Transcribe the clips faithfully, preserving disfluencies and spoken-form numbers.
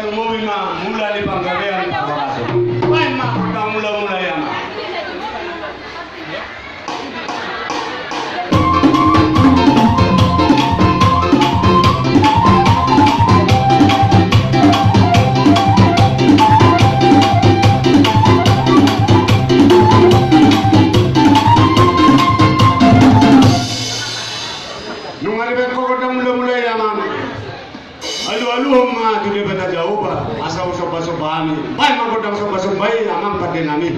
Mobi ma mula ni panggabean parhorasan. Baen ma gondang mula-mula i, Amang. Nunga dibaen ho gondang mula-mula i, Amang. Alu-aluhon ma tu Debata Jahowa asa husomba-somba hami. Baen ma gondang somba-somba i, Amang pande nami.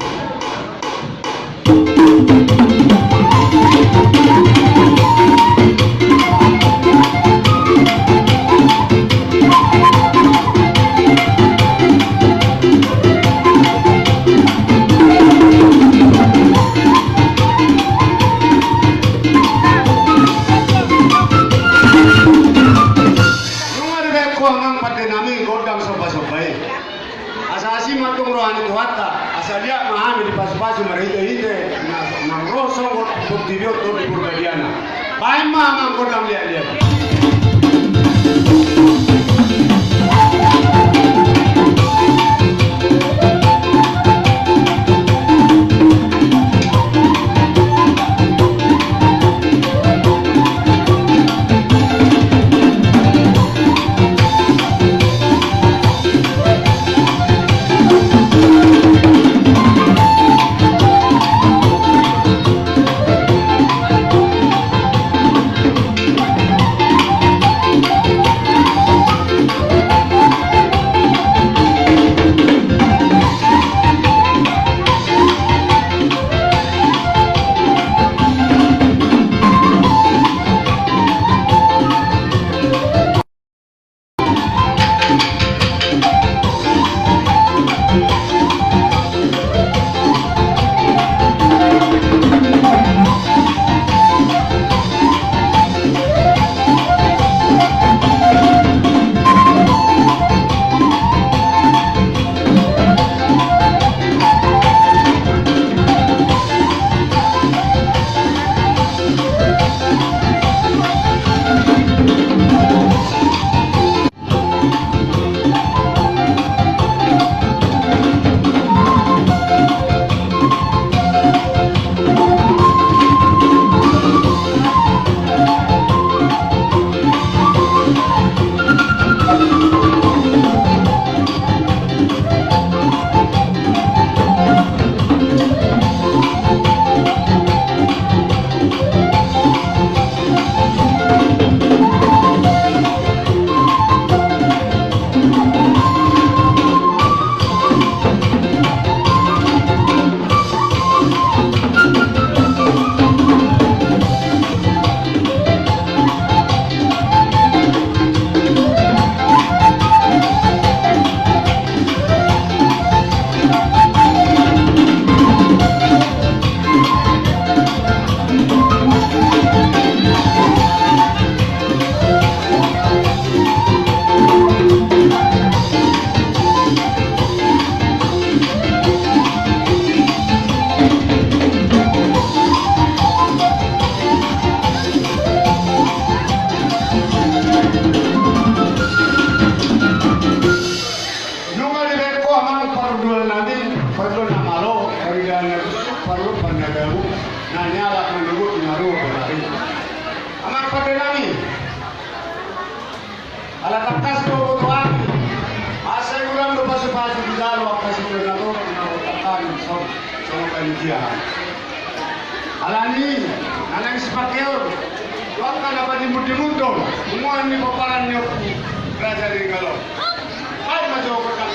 Nunga dibaen ho, Amang pande nami, gondang somba-somba i. Asa asi ma antong roha ni Tuhanta, asa liat ma hami dipasu-pasu marhite-hite na, na ro songon portibi on Tondi Purbadia na. Baen ma, Amang, gondang liat-liat. Nunga dibaen ho, Amang, pardual nami, pardual na malo, pardual na, pardual na dabu, na nialap na nugut na ruo berari. Amang pande nami. Ala tangkas do boto hami. Asa i godang do pasu-pasu dijalo angka sitio na torop na botohon hami, songon panitia. Alani na naeng sipake on tu angka na padimun-dimun do punguan ni pomparan ni Ompu Raja Ringgalo. Baen ma jo gondang.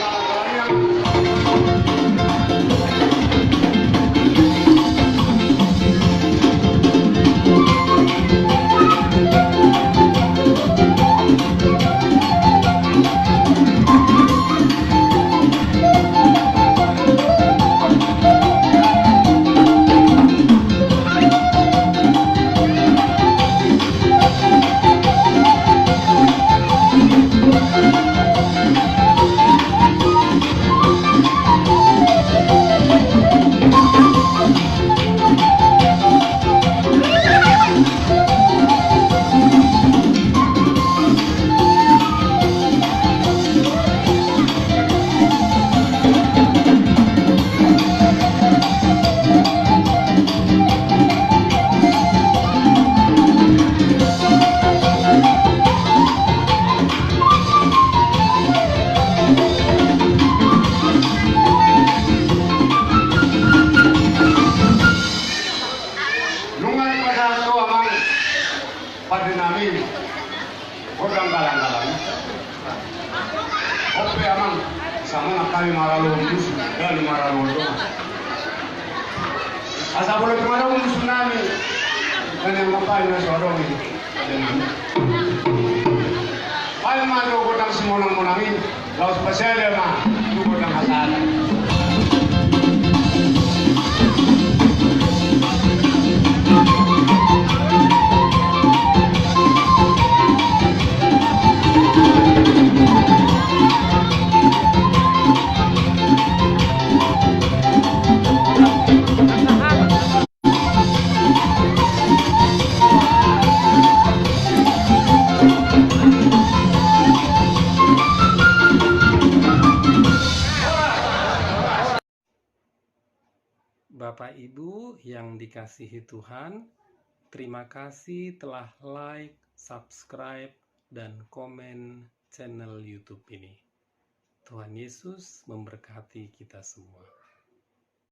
Oke, Amang, sama kami maralo musu, dan maralo doang. Asa boleh kemana musu nami? Dan yang ngapain nasi odong ini? Baen ma tu godang simonang-monang i, laos pasada ma tu godang hasada. Bapak Ibu yang dikasihi Tuhan, terima kasih telah like, subscribe, dan komen channel YouTube ini. Tuhan Yesus memberkati kita semua.